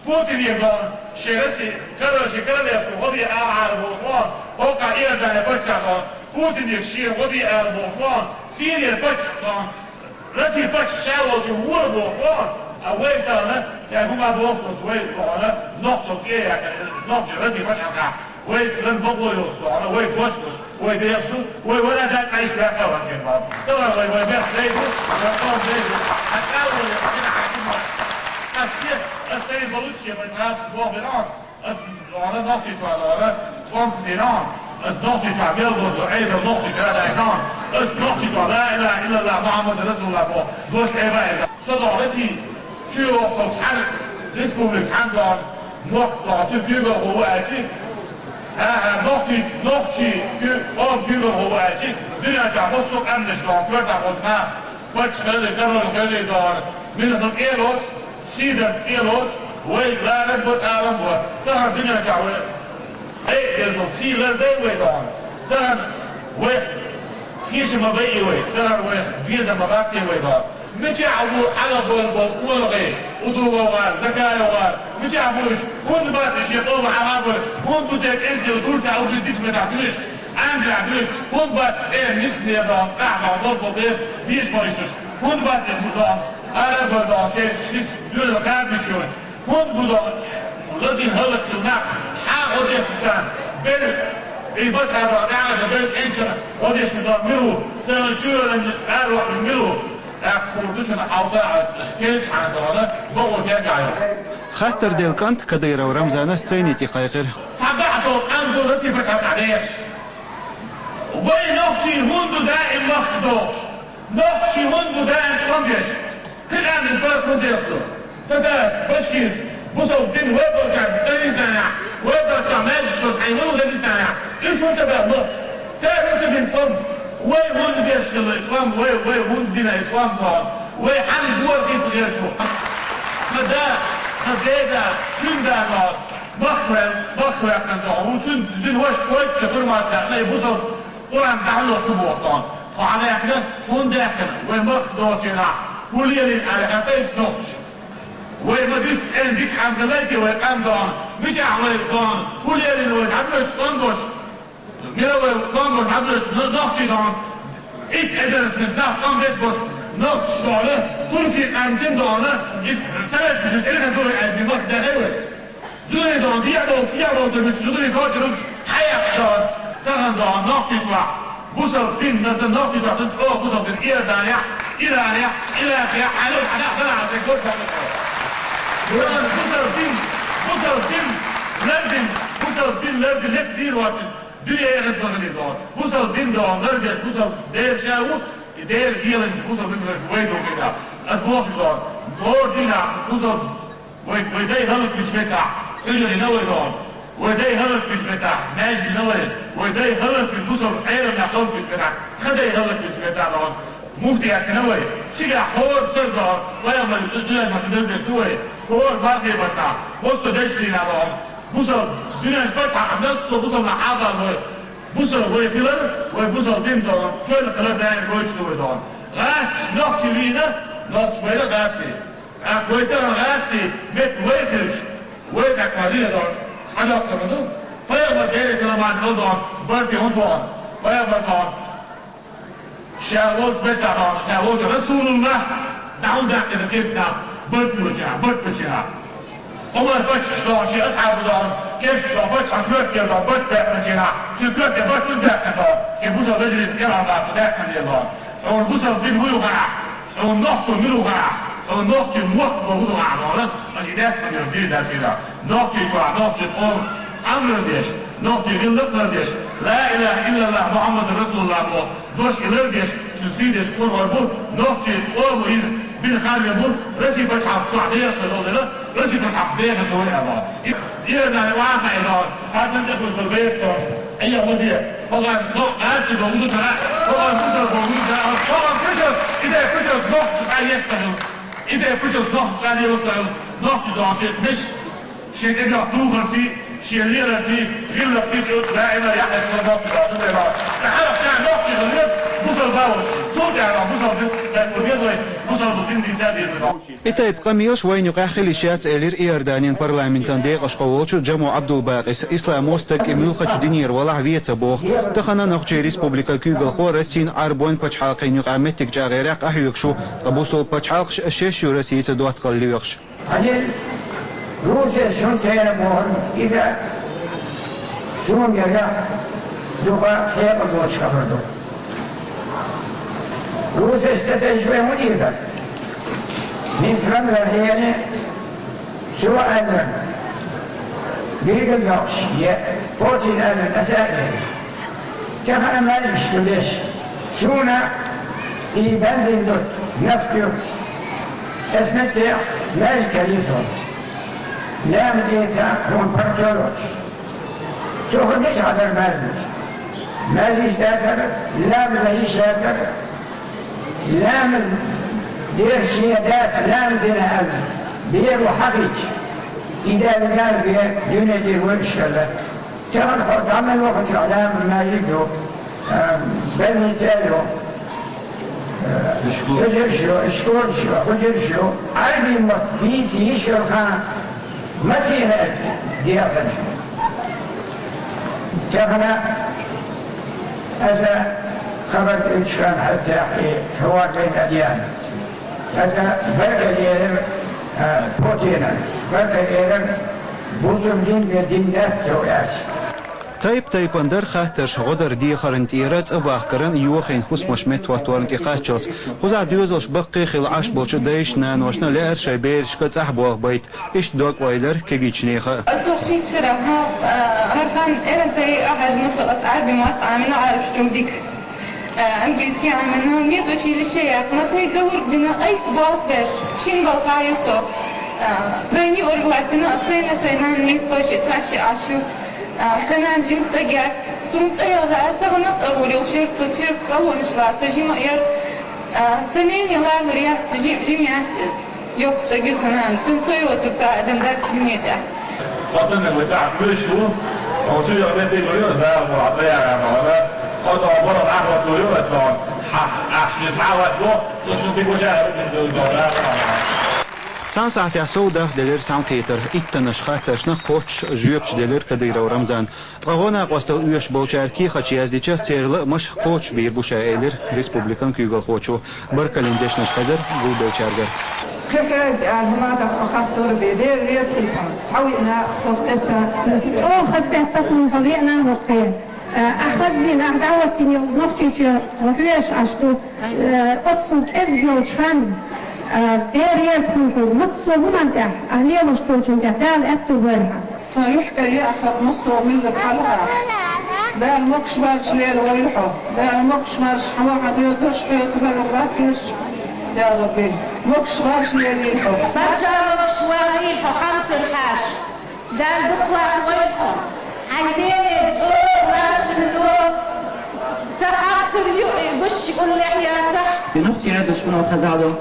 Путине дон, шен Россия, короче, королевство гӀо де ала Ӏара боху, хӀокху Иордане паччахь дон, Путине шен гӀо де ала боху, Сирия паччахь дон, Россия паччахь ша волчу вора боху, а вай тахана, цаьрга хӀума бохуш долчу вай тахана, нохчо тӀе а яьккхина, нохчо Россия паччахьалкхехь, вай сан бакъо йолуш тахана, вай дош долуш. Вай дехаш ду, вай вара да цӀа иштта ваьхна ваш гербал. Товар вай, вай бес дай ду, вай ком дай ду. А цӀа вай, а кина хьаким вай. Ас те, ас сайын болуч ке, вай нахс бо беран. Ас дона нохчи чуа дона, ком сиран. Ас нохчи чуа бел дожу, эй бел нохчи кара дай дан. Ас нохчи чуа ла илаха иллаллах Мухаммад расулуллах бо. Дош эй бай. Со дона си, чу охсо цар, республик цан дона. Нохчо цу куьйгалхо ву аьлчи, хӀа-хӀа, нохчий, нохчий, куь-, къом куьйгалхо ву аьлчи, дуьнен чохь массо а къаьмнаш доху, коьртахь оцу нах, паччахь хили, король хили доху, мила хила кӀелоцу, сийдарца кӀелоцу, вай ларам бу, тӀалам бу, тахана дуьнен чохь вай, эй, хила долу сий лардай вай доху, тахана вай хеша ма байи вай, тахана вай безам ма баккхи вай доху. Мичахь ву хьалабойла болу олахий, удугов гӀар, закаев гӀар? Мичахь бу уьш? ХӀунда бац уьш шен къоман хьалабойла? ХӀунда бу те кӀентий гур ца хӀума дитича метахь дуьйш? Ӏаьнжахь дуьйш? ХӀунда бац цӀена мискане доху, цӀахь доху, доза бу бех, дийш бу уьш уьш? ХӀунда бац уьш бу доху? Ара а бара доху, шен шиъ доьзал кхаба йиш йоцуш. ХӀунда бу доху? Лазийна хӀаллакьхила нах, хьан гӀо деш ду царна? Бер, и баса доху, тӀаьхьа дан бер кӀентий гӀо деш ду доху, мила ву? Тахана чоьлан араваккхина мила ву? ТӀаккха хӀума ду шуна хьалха а, аша кхечахьана дохана, бакъо тергахь йо. Хаттар делла кӀант Кадыров Рамзанас цайни тӀе кхайкхира. Цхьа баьхьа со къам ду Лазийна пачхьалкхехь дехаш. Вай нохчий хӀунда ду даим махка дохуш? Нохчий хӀунда ду даим тӀом беш? Кхин къаьмнаш бара хӀун деш ду? Татараш, башкираш, бусалба дин вай болчарна Дагестанехь, вай болчарна маьждигаш хьайн вай Дагестанехь, уьш хӀун ца баьхна махка? Цара хӀун ца бина тӀом? Вай хӀунда деш хилла и тӀом, вай, вай хӀунда бина и тӀом тӀом? Вай хьанна гора хӀитта гӀерташ ву? Сан да, сан деда, цуьнан да тӀом, махка ваьлла, махка ваьккхина тӀом ву, цуьнан, цуьнан ваша кхойтта шо хурмас ваьккхина, и бусалба Къуръан дӀахьо шу боху тӀом. Тхо хьан даьккхина, хӀунда даьккхина? Вай махка долчу хенахь хӀун лелийна аьлла хьан тӀе иза нохчаш? Вай ма дуьту цӀена дика хьамда лайке вай къам дона. Мичахь вай дона? ХӀун лелийна вай дӀабоьдуш тӀом бош? Мила вай тӀом бош дӀабоьдуш но-, нохчий дона? Итт эзараш нах тӀом беш бош нохчаш дона, туркий къам цин дона, иза советский тӀе ду вай аьлла, махка даьхьий вай? Зударий дона, дехьа долу, сехьа долу ца гуьтуш, зударий коча ругуш, хьаяккхаш дона, тахана дона, нохчий чохь. Бусалба дин, наса нохчий чохь, сан чӀогӀа бусалба дин, Иорданехь, Иранехь, Иракехь, хьалал хьанах дара хьан сайн гоча хьан. Дона бусалба дин, бусалба дин, лардин, бусалба дин, лардин, лекха дийр вацин, дуьне яхад баханийр дона. Бусалба дин дона, лардеш, бусалба Дела ша ву, и Дела геланчу бусалба дин вай ду хӀинца. Ас бохуш дона, бор дина, бусалба Вай, вай дай хӀаллакбича меттахь, хьуьжар йина вай дона. Вай дай хӀаллакбича меттахь, маьждиг йина вай. Вай дай хӀаллакбича, бусалба Ӏеламнех хӀаллакбича меттахь, тхан дай хӀаллакбича меттахь дона. Муфтият йина вай. Цигахь хӀора сар дона, пайхамар ду-, дуьнен чохь даза деш ду вай. ХӀора мархий баттахь, массо дешдийна дона. Бусалба, дуьнен пачхьалкх, массо бусалба хьалха вай. Бусалба вай хилар, вай бусалба дин дона. Тоьлла хилар даим гойтуш ду вай дона. ГӀазкхаш нохчий вийна, нохчаш вайна гӀазкхий. ТӀаккха вай тахана гӀазкхий меттан вай хилча, вай тӀаккха дина дона хьан доккхур ду? Пайхамар Делера салам-маршалла хилда цунна, барт хӀунда боху? Пайхамар дона ша волчу меттахь дона, ша волчу Расулуллах, дӀа хӀунда даьккхина кхечу нах, барт лучахь, барт лучахь. Ӏумар паччахьо шен асхьабо дона, кхечу дона паччахьан коьртера дона барт баьккхинчу нах, цуьнан коьрте барт хӀунда баьккхина дона, шен бусалба вежарий кӀелхьардаккха даьккхина дела дона. Хьуна бусалба дин вуй хаа, хьуна нохчо мила ву хаа, хьуна нохчийн мохк боху ду хаа дона, аш и даьсса хӀума дийр даьсса хӀума. Нохчий чохь, нохчийн къоман Ӏамран деш, нохчийн гӀиллакх лардеш, ла илаха иллаллах Мухаммадан Расулуллах боху дош и лардеш, цуьнан сий деш къонахой бу, нохчийн къомо йина бина харжам бу, Росси пачхьалкх чохь дехаш хир долу дела, Росси пачхьалкхца дехар ду вай аьлла. Иордане ван хьайна, хьан сан тӀекхуьйсу бер тхо. Айя, ма де. Хьо гӀан, но, гӀазкхи боху ду цара, хьо гӀан, бусалба боху ду цара, хьо гӀан, пуьшас, и де пуьшас, нохчу цкъа еш ца хилла. И де пуьшас, нохчу цкъа лелаш ца хилла. Нохчу дон шен меш, шен кӀегах тухарций, шен леларций, гӀиллакхций чу, даима яхьаш ца нохчу дон, ду вай ма. Ца хьалха ша нохчи хилла веза, бусалба вуш. Цул тӀаьхьа бусалба дин, дай ма беза вай, бусалба дин дийца беза вай. И тайпа къамелаш вайна юкъахь хила йиш яц, элира Иорданин парламентан декъашхо волчу Джамо Абдулбакъис. Исламо стаг и муьлххачу динера валахь вен ца боху. Тахана Нохчийн Республикан куьйгалхо Россин, Ӏарбойн пачхьалкхийн юкъахь меттиг чӀагӀъярехь къахьоьгуш ву, ткъа бусалба пачхьалкхаш шаьш ю Россица доттагӀалла лоьхуш. Хьажал, Русия шун тера бохург, иза шуна яра. Дукха хьекъал боцуш хабар ду. Вуса статейчу вайн хӀун дийр дара? Мисран лахьене, цо аьлларг билгалдоккхуш, е Путин аьлларг аса а эр. Тахана маьждигаш ду деш. Суна и бензин ду, нафта ю. Эс меттехь маьждиг карийса хьуна. Ламаз эца хьуна паргӀато йоцуш. Тоха мичахь дара маьждигаш? Маьждигаш дацара, ламаз дан йиш яцара. Ламаз деш шен дас ламаз дина аьлла, бер ву хьахийча, и даьлла гар бен дуьне тӀера вуьйш хилла. Тахана хьо дӀа мел вахана чохь ламаз маьждиг ю, а, больница ю, а, хьуьжарш ю, школаш ю, хьуьжарш ю, Ӏарбийн мотт бийца йиш йолу хан. Масийна деханчу. Тахана аса хабар тӀуьйцуш хан хьаьрцахь и хьуар вайн а деана. Аса баркалла элира, а, Путина, баркалла элира, бусург дин бен дин дац цо аьлча. Тайп-тайпана дара хаттарш гӀо дар дехаран тӀера, цӀа бахкаран, йохийна хӀусамаш меттахӀотторна тӀекхаччалц. Кхузахь доьзалш баккхий хилла Ӏаш болчу дайшна, наношна лаьара шайн берашка цӀахь болх байта. Иштта дог-ойла яра кегийчу нехан а. Ас вахчийчара, хьо, а, хӀара хан эран ца йиъа хьаьжна со, ас Ӏарби мотт Ӏамина Ӏарбаш чуьнга дика. А, английский Ӏамина, медучилище яьккхина, сайн галург дина, айса болх беш, шина балхахь ю со. А, тройни орг латтина, ас сайна, сайн нанна нийта тхойшиъ, тхаьшшиъ Ӏаш ю. А, сан нана жима стаг яц. Суна цӀа яла лаьара, тахана а цӀа гӀур йолуш яра, со соьга халонаш лара, со жима а яра. А, сан нана лалур яц, жи-, жима яц иза. Йоккха стаг ю сан нана, цуьнан со йоцург цхьа адам дац дуьне тӀехь. Хьо санна вай цхьаъ кхуьйсуш ву, хьо цу йоӀ метте ма вина, Дала боху хьан цӀа яра боху, хьо тӀе бара ахь хӀоттор ю аса боху, хьан ахь шуьца цхьа а вац боху, со шуна дика ваша а хӀара боху, Дала боху. Цхьана сахьтехь сов дахделира цхьаьнакхетар. Иттаннаш хаттаршна кхоччуш жоьпаш делира Кадыров Рамзана. Ткъа гӀо-накъосталла оьшуш болчара кехаташ яздича, церан лаамаш кхочушбийр бу ша, элира республикан куьйгалхочо. Баркаллин дешнаш хезара гулбеллачаьргара. Кхин хьоьга аьлла, хӀума дац хьо хастор бен, Дела реза хила хьуна, схьавеана, тхо кхетта. ЧӀогӀа хазахетта хьуна хьо веана хӀокхе. Ахь хаза дина, ахь дӀахӀоттийна йолу Нохчийчоь хьо хьоьжуш Ӏаш ду. Оццул кӀезиг йолчу ханна, Дела реза хила хьуна, массо а хӀуманна тӀехь, ахь лелош долчунна тӀехь Дала аьтто бойла хьан. Тхан юьхь кӀайн яа хьо, массо а миллат хьалха. Дала могуш-марша лелавойла хьо. Дала могуш-марша хьо, хьан доьзалш, хьоьца багара латталаш. Я Рабби, могуш-марша лелийла хьо. Марша могуш валийла хьо, Хамсин-хьаша. Дала дукха вахавойла хьо. Хьайн бене чӀогӀа маршалла ло. Ца хьакхсур ю и гуш уллехь яцахь. Нохчийн Ӏедалш хӀун хаза ду?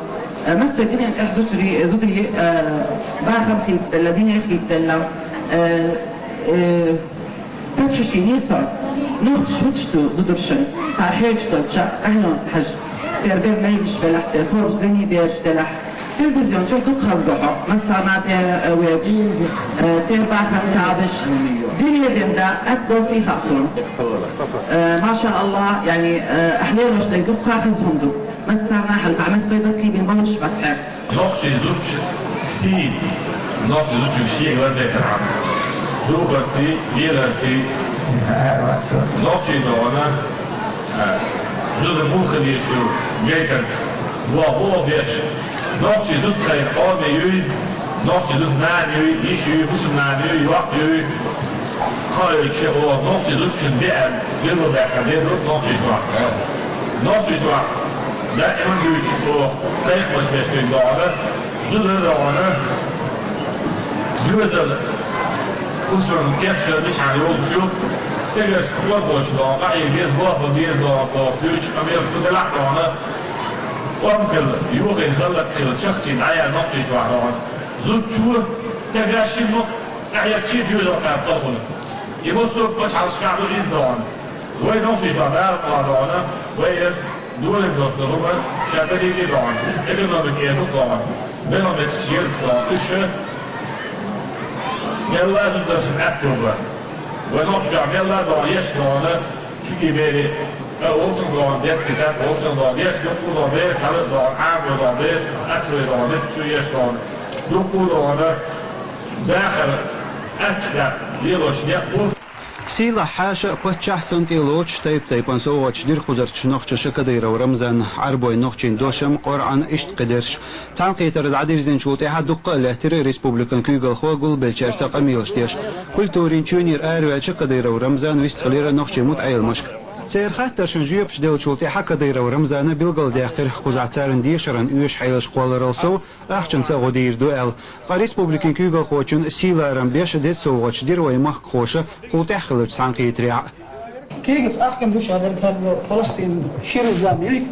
Э, массо а динан тӀехь зударий, зударий, э, бахам хийцаделла, дине хийцаделла. Э, э, пачхьаший нийсо. Нохчаш хӀуттуш ду зударшна. Цара хьоьгуш долча къахьоьгуш хьажа. Церан бер мегаш велахь, церан кхобуш зений бераш делахь. Телевизион чохь дукха хаза ду хьо. Массарна тӀе, э, ведаш, э, церан бахам ца Ӏадаш. Дине ден да, атта доций хаьа суна. Э, машааллахӀ, яъни, э, ахь лелош дерг дуккха хаза хӀума ду. Массарна хьалха, массо а баккхий бен бовлуш бац хьех. Нохчийн зудчун сий, нохчийн зудчуьнга шега лардайтархьама. Духарций, леларций. Нохчийн догӀана, а, зуда муха дезаш ю гайтарца, вон гӀо беш. Нохчийн зуда тхайн къоме юй, нохчийн зуда нана юй, йиша юй, хӀусамнана юй, йоккха юй. КхоалгӀачу оха нохчийн зудчун деана, лело баьккхина дер ду Нохчийчохь. Нохчийчохь даиман дуьйцуш оха кхайкхамаш беш дерг догӀана, зуда догӀана, доьзал, хӀусаман кечдар мичахьара йолуш ю, стегарш корхочу догӀана, къахьега деза, бохам беза догӀана бохуш дуьйцуш, амма шу делахь а догӀана, къоман хилла, юххера хӀаллакьхилла, чахчийна дӀаяьлла Нохчийчохь догӀана. Зудчо стеган шина мукъ къахьегчий доьзал кхаьбна кхалхуна. И массо а пачхьалкхашкахь ду иза догӀана. Вай Нохчийчохь Дала къа догӀана, вай э долийна долуш ду хӀума, ша тадийти догӀана, экономика э ду догӀана, мел меттигаш ерца догӀана. Уьш мелла а зударшна аьтто бара. Вай Нохчийчохь мелла а догӀана, еш догӀана, кегий берийн, цӀа волчун догӀана, детский сад волчун догӀана, еш дуккха догӀана, бераш хьала а догӀана, Ӏамо догӀана, бераш аьтто догӀана, меттигаш еш догӀана, дуккха догӀана, дахар аьтташ даккха лелош некъ бу. Сийлахь хьаша а, паччахь санна тӀе а лоцуш, тайп-тайпана совгӀаташ дира кхузарчу нохчаша Кадыров Рамзанна: Ӏарбойн, нохчийн дошам, Къуръан, иштта кхидерш. Цхьаьнакхетар дӀадирзинчул тӀаьхьа дуккха а лаьттира республикан куьйгалхо гулбеллачаьрца къамелаш деш. Культурин чоьнера араваьлча Кадыров Рамзан вистхилира нохчийн мутаӀеламашка. Церан хаттаршна жоьпаш деллачул тӀаьхьа Кадыров Рамзана билгалдаьккхира, кхузахь царна дешаран оьшуш хьелаш кхолларал сов, ахчанца а гӀо дийр ду аьлла. Ткъа республикин куьйгалхочун сийлахь Рамзана беш деза совгӀаташ дира вайн махкахоша, кхул тӀаьххиларчу цхьаьнакхетарехь а. Кегаца ахкам ду ша дерг хӀара Палестин шира заман ю,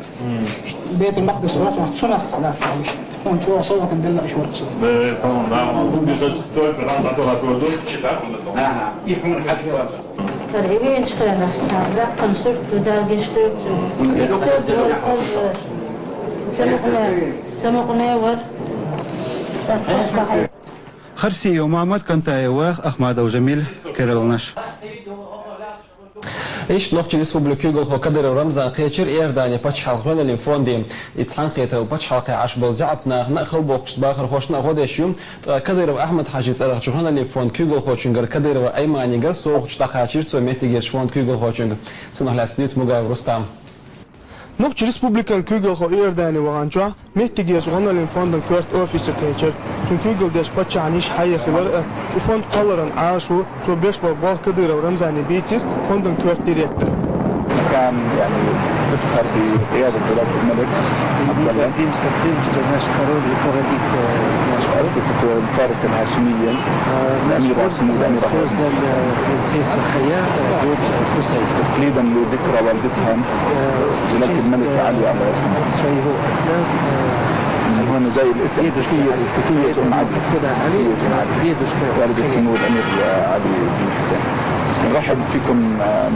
Бейтул-Макдис вац, цунах лаьцна вуьш. Хьуна чӀогӀа совгӀатана делла аша вара со. Бе, салам, да, он бежит только там, там, там, там, там. Ага, и хьуна хьажа. Карвелинчхена, лаккхана сурт ду, Дала гечдойла цунна. Самукъане, самукъане вар. Харсиев Мухьаммад, Кантаев Ваха, Ахмадов Жамиль, Кералнаш. Иштта Нохчийн Республикин куьйгалхо Кадыров Рамзан кхечира Иордане пачхьалкхан гӀоьналлин фонде. И цхьаьнакхетаралла пачхьалкхехь Ӏаш болу заьӀап нахана а, халабохкучу бахархошна а гӀо деш ю. Ткъа Кадыров Ахьмад-Хьаьжин цӀарахчу гӀоьналлин фондан куьйгалхочуьнгара, Кадыров Айманигара совгӀаташ дӀакхачийра цо меттигерчу фондан куьйгалхочуьнга. Цунах лаьцна дуьйцу Мугаев Рустама. Нохчийн Республикан куьйгалхо Иордане ваханчохь меттигерчу гӀоьналлин фондан коьрта офисе кхечира. Цуьнан куьйгалла деш паччахьна йиша хьаехилира а. И фонд кхолларан Ӏалашо, цо беш болу болх Кадыров Рамзане бийцира фондан коьрта директора. كان يعني بفخر بقيادة جلالة الملك عبد الله. يقدم سلم что наш король руководит, э, наш фонд. أسست الطائفة الهاشمية. Наш фонд, э, создал, э, принцесса Хая, э, дочь Хусейна. تكريما لذكرى والدتها. Э, в честь, э, своего отца, э, هون جاي الاسم. Дедушка Али. تكية أم علي. Откуда Али? Дедушка Хая. والدة سمو الأمير علي بن حسين. نرحب فيكم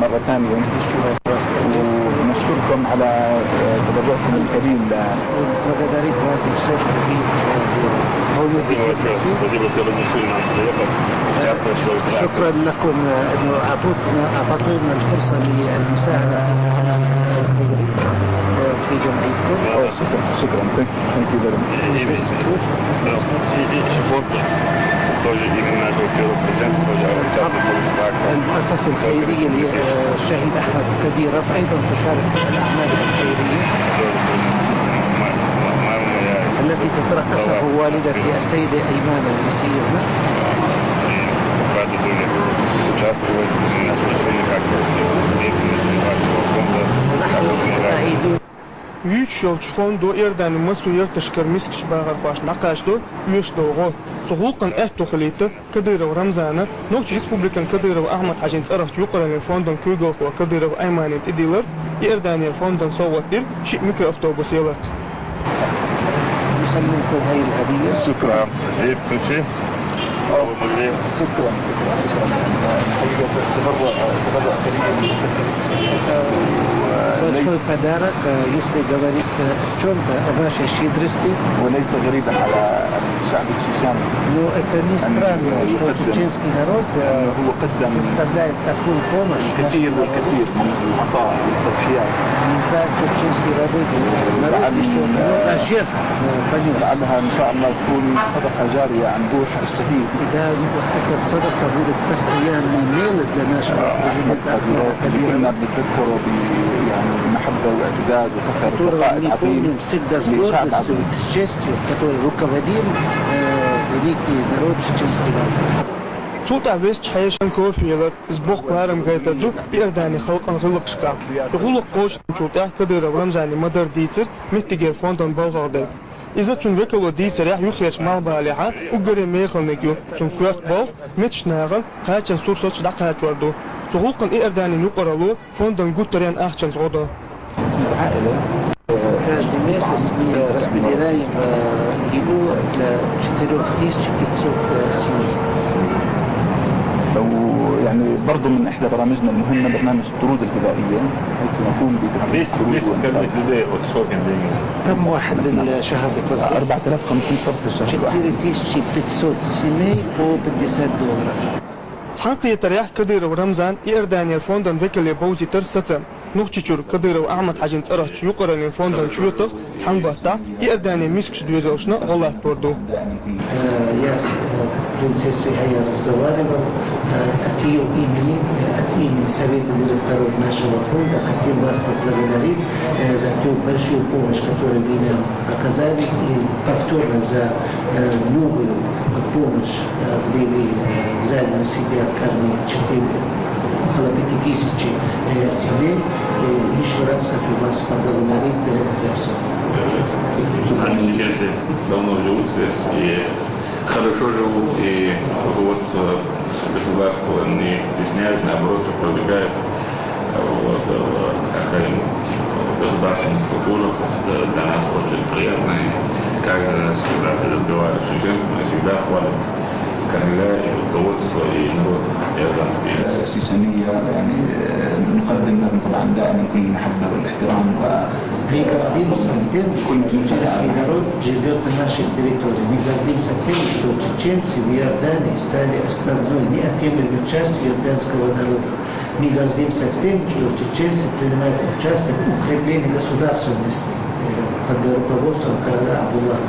مرة ثانية. Ещё раз вас приветствую. ونشكركم على تبرعكم الكريم ل Благодарить вас за всё, что вы, э, делаете. Спасибо, что разрешили нам приехать. Приятно, что вы к нам. شكرا لكم، آه، إنه أعطوتنا، أعطيتونا الفرصة للمساهمة في العمل الخيري، آه، في جمعيتكم. شكرا، شكرا. Thank, thank you very much. И весь, да, и, и фонд тоже имени нашего первого президента, тоже участвует в акции. المؤسسة الخيرية للشهيد أحمد كديرف أيضًا تشارك في الأعمال الخيرية التي تترأسها والدتي السيدة أيمانة المسيرنا. Участвовать в наших решениях, как деятельность фонда. نحن سعيدون. Вуьйцуш йолчу фондо Иорданин массо а ярташкара мискачу бахархошна дӀакхачадо оьшуш долу гӀо. Цу гӀуллакхана аьтто хилийта Кадыров Рамзана, Нохчийн Республикан Кадыров Ахьмад-Хьаьжин цӀарахчу юкъараллин фондан куьйгалхо Кадыров Айманина тӀедилларца, Иорданера фондан совгӀат дира шиъ микроавтобус яларца. نسلمكم هاي الهدية. شكرا. Э, большой подарок, э, если говорить, э, о чём-то, о вашей щедрости. وليس غريبا على الشعب الشيشاني. Ну, это не странно, что чеченский народ, э, представляет такую помощь. الكثير والكثير من العطاء والتضحيات. Не знаю, чеченский народ, э, народ ещё много жертв, э, понёс. لعلها إن شاء الله تكون صدقة جارية عن روح الشهيد. И да, вот эта садака будет постоянной мелой для нашего президента Ахмада Кадирова, которого мы помним всегда с гордостью, с честью, который руководил, э, великий народ, чеченский народ. Цул тӀаьхьа везачу хьешан кофе ялар, иза боккха ларам гайтар ду Иорданин халкъан гӀиллакхашкахь. И гӀуллакх кхочушдинчул тӀаьхьа Кадыров Рамзане ма-дарра дийцира меттигера фондан балхах дерг. Иза цуьнан векало дийцарехь, юххерчу малхбалехьа уггаре мехалниг ю, цуьнан коьрта болх меттигерчу нахана кхачан сурсаташ дӀакхачор ду. Цу гӀуллакхана Иорданин юкъаралло фондан гуттаренна ахчанца гӀо до. Каждый месяц мы распределяем, э, еду для четырёх тысяч пятьсот, э, семей. ويعني برضو من إحدى برامجنا المهمة برنامج الطرود الغذائية، حيث نقوم بتقديم طرود ومساعدة. Там واحد بالشهر بتوزع. أربعة آلاف وخمسمية طرد في الشهر الواحد. Четыре тысячи пятьсот семей по пятьдесят долларов. Цхьаьнакхетарехь Кадыров Рамзана Иорданера фондан векале бовзийтира сацам. Нохчийчуьра Кадыров Ахьмад-Хьажин цӀерагӀча юкъараллин фондан чоьтах цхьан баттахь Иорданин мискача доьзалшна гӀо латтор ду. Э, я с, э, принцессой Хайяр разговаривал, э, от её имени, э, от имени Совета директоров нашего фонда хотим вас поблагодарить, э, за ту большую помощь, которую вы нам оказали, и повторно за, э, новую помощь, э, где вы, э, взяли на себя кормить четыре, около пяти тысяч, э, семей. Э, ещё раз хочу вас поблагодарить, э, за всё. Они, чеченцы, давно живут здесь и хорошо живут, и руководство государства не стесняет, наоборот, продвигает. Вот, э, как говорим, государственная структура, э, для нас очень приятная. Каждый раз, когда ты разговариваешь с чеченцами, они всегда хвалят Кремля и руководство, и народ иорданский. السيسانية، يعني، آه، نقدم لهم طبعًا دائمًا كل المحبة والاحترام و- Мы гордимся тем, что чеченский народ живёт на нашей территории. Мы гордимся тем, что чеченцы в Иордании стали основной, неотъемлемой частью иорданского народа. Мы гордимся тем, что чеченцы принимают участие в укреплении государственности, э, под руководством короля Абдуллаха.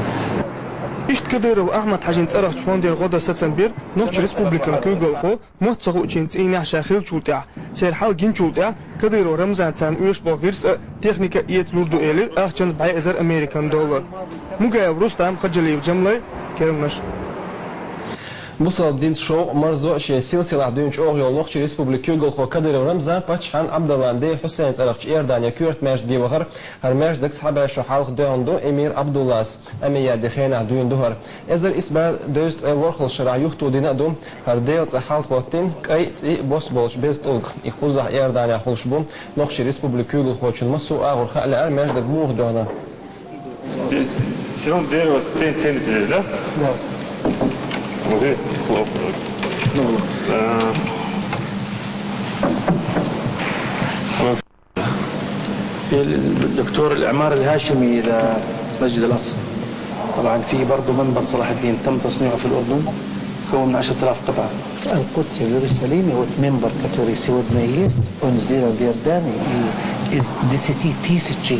Иштта Кадыров Ахьмад-Хьажин цӀерагӀча фондера гӀо дан сацам бир Нохчийн Республикан куьйгалхо, мотт ца хуучийн цӀийнехь ша хиллачул тӀаьхьа, церан хьал гинчул тӀаьхьа Кадыров Рамзана царна оьшуш болу гӀирс а, техника а эца лур ду, элира ахчанца бӀе эзар американ доллар. Мугаев Рустам, Хаджалиев Джамлай, керланаш. Бусалба динца шовкъ, марзо а шен силсилахь дуьйна чӀогӀа йолу Нохчийн Республикан куьйгалхо Кадыров Рамзан паччахьан Ӏабдаллин ден Хьусайн цӀарахчу Иорданин коьрта маьждиге вахара. ХӀара маьждиг цхьаберш шо хьалха доьхна ду эмир Ӏабдуллас, Омайядийн хенахь дуьйна ду хӀара. Эзар исс бӀе дезткъе ворхӀалгӀачу шарахь юхатоьхна дина а ду хӀара Делан цӀе хьалхоттийна, кӀайн а, цӀий а, бос а болчу беза тӀулгаш. И кхузахь Иорданехь хуьлуш бу Нохчийн Республикан куьйгалхочунна. Массо а агӀор хаа лаьара маьждиг муха доьхна. Здесь всё дерево, цен-, ценится здесь, да? Да. Вот и хлоп. Ну, вот. А. الدكتور، الإعمار الهاشمي لمسجد الأقصى. طبعًا في برضو منبر صلاح الدين تم تصنيعه في الأردن، مكون من عشرة آلاف قطعة. القدس в Иерусалиме, вот мембар, который сегодня есть, он сделан в Иордании, и из десяти тысяч, э,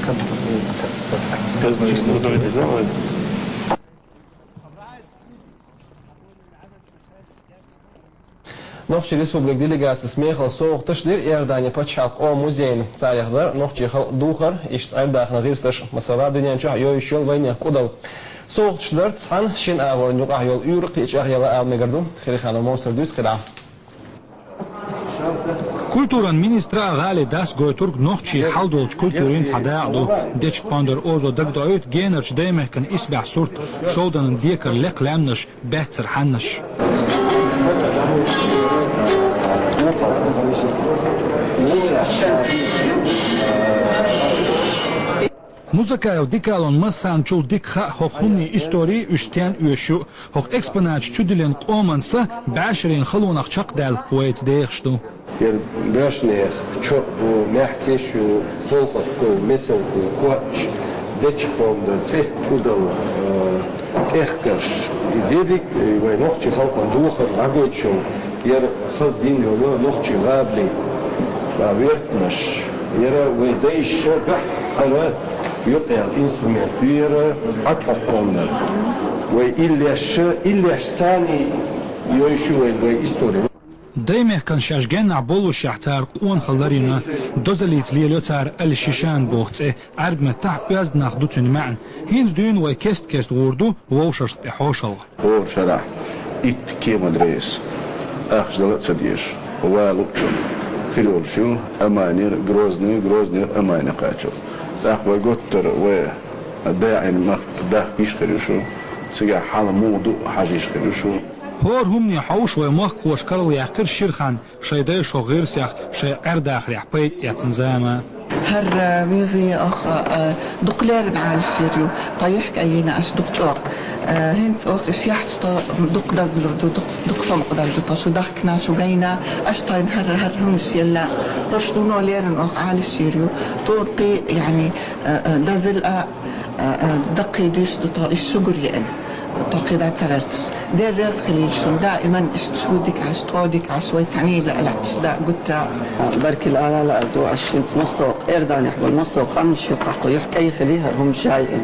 кон-, э, кон-, Должны, должны быть, да, вот. Нохчийн Республикан делегацис мехала совгӀаташ дира Иорданин пачхьалкхан къоман музейна. Царех дара нохчийн халкъан духар, иштта Ӏердахана гӀирсаш, масала, дуьнен чохь йовзуш йолу вайнехан кӀудал. СовгӀаташ дарца цхьаьна шина агӀорна юкъахь йолу уьйр кхин а чӀагӀъелла ала мегар ду. Хириханов Мовсар дуьйцу кхидӀа. Культуран министра а, гӀалин дас а гойтург нохчийн хьал долчу культурин цхьа дакъа ду. Дечиг-пондар озо дагадоуьйту генарчу даймехкан исбаьхьа сурт, шовданан декаран лекха лаьмнаш, баьццара хьаннаш. Музакаев Дикалон массарна дика хаьа хӀокху хӀуманийн истори, уьш стенна оьшуш ю. ХӀокху экспонаташ чудиллина къоман са бӀешарийн халонах чекхдаьлла вайца дехаш ду. ХӀара боьршанех чо а ду, маьхьсеш а ю, холхостов, месалко, коч, дечиг-пондар, цӀестан кӀудал, э, тӀехкарш. И дерриг а вайн нохчийн халкъан духар дӀагойтуш йолу, хӀара хаза йина йолу нохчийн гӀабали, а, вертанаш. ХӀара вайн дайша дуьххьара юкъаялла инструмент ю хӀара, Ӏаткъат-пондар. Вай иллеш, иллеш царний йовзуш ю вайн вайн истори. Даймехкан шаьш геннахь боллушехь, цара къонахалла ларйина, дозаллица лелайо цара аль-шишан боху цӀе, Ӏаьрбийн маттахь оьзданах ду цуьнан маьӀна. ХӀинца дуьйна вай кест-кеста гӀур ду вовшашна тӀе хьошалгӀа. ХӀора шарахь итт кеман рейс, ахча дала а ца дезаш, валучунна хир йолуш ю Оманера Грозный, Грознера Омане кхачалц. ТӀаккха вай гуттара, вай даьӀна махка дахка йиш хир ю шу, цигахь хьал муха ду хьажа йиш хир ю шу. ХӀора хӀумане хьовш вай махкахоша карла яьккхира шира хан, шайн дайша хӀокху гӀирсех, шайн Ӏер-дахарехь пайда эцна зама. ХӀара музей оха, а, дукха леррина Ӏалашйийр ю, тхо юьхькӀаййина аша дукха чӀогӀа. А, хӀинца оха уьш яхьча тхо дукха дазлур ду, дукха, дукха самукъадалур ду тхо, шу дахкина, шу гайна, аша тхайна хӀара, хӀара хӀуманаш елла. ХӀорш дуно леррина оха Ӏалашйийр ю. Тхуна кхин, яъни, а, а, дазал а, а, а, даккхий дуьйш ду тхо, уьш шу гур еана. Тохида ца гӀерташ. Деррес хилийшун, даиман иштта шу дикаш, тхо дикаш, вай цхьаьнийла лаьтташ да гуттара. Баркилла ала лаьа ду аш хӀинца массо а, эрданех бол массо а къамнаш юкъахь тхо юхь кӀай хили, хӀара хӀума шайъин.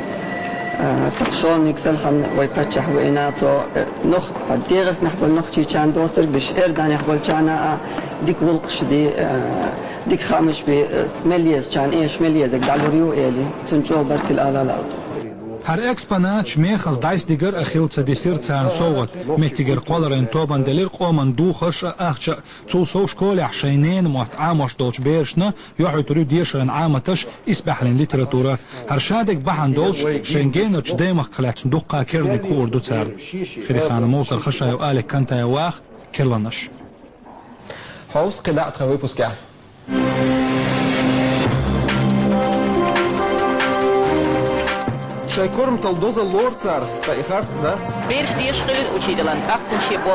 Тахшониг селхан вай паччахь ву ина цо, нох, дегӀаснех бол нохчийчан доцург диш, эрданех болчана а дика гӀуллакхаш ди, дика хамаш би, мел езачан эш мел езаг дӀалур ю эли, цун чӀо баркилла ала лаьа ду. ХӀара экспонаташ мехаза дӀасадигар а хила ца дисира царна совгӀат. Меттигера кхолларийн тобан делира къоман духарш а, ахча а. Цул сов школехь шайн ненан мотт Ӏамош долчу берашна йохьуьйтур ю дешаран Ӏаматаш, исбаьхьаллин литература. ХӀара шадерг бахьана долуш шайн генарчу даймахках лаьцна дуккха керланиг хуур ду царна. Хирихана Мовсар, Хашаев Алик, Кантаев Ваха, Керланаш. Хьовса кхин дӀа а тхан выпускехь. Шайн корматалла дозалла лору цара, ткъа и харц дац. Бераш деша хилла учителан, тӀаккха цунна шен бо-